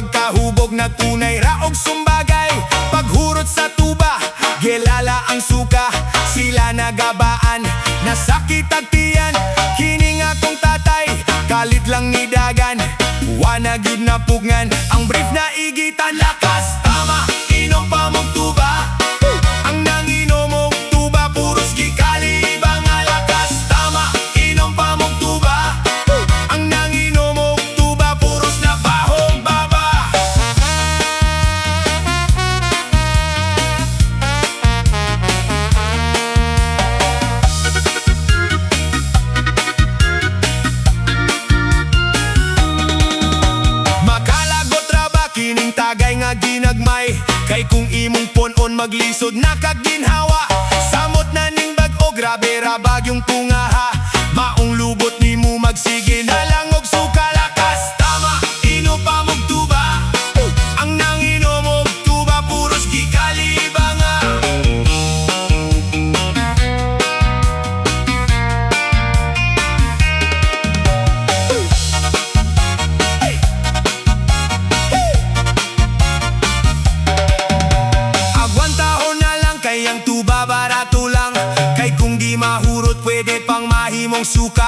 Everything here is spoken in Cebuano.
Pagkahubog, nagtunay ra og sumbagay. Paghurot sa tuba, gelala ang suka. Sila nagabaan, nasakit ang tiyan. Kini nga akong tatay, kalit lang ni dagan. Wa na gyud napugngan, ang brief na igitan. Lakas tama, inom pa mong tuba. Ang nanginom og tuba, puros gikaliba nga. Lakas tama, inom pa mong tuba. Ang nanginom og tuba, puros na bahong baba. Makalagot ra ba kining tagay nga ginagmay? Kay kung imong pon-on, maglisod na kag ginhawa. Samot na ning bag-o, grabe ra bagyong tungaha. Maong lubot nimo, magsige na lang og suka. Lakas tama, inom pa mong tuba. Ang nanginom og tuba, puros gikaliba nga. Agwantahon na lang kay ang tuba barato lang. Kay kung di mahurot, pwede pang mahimong suka.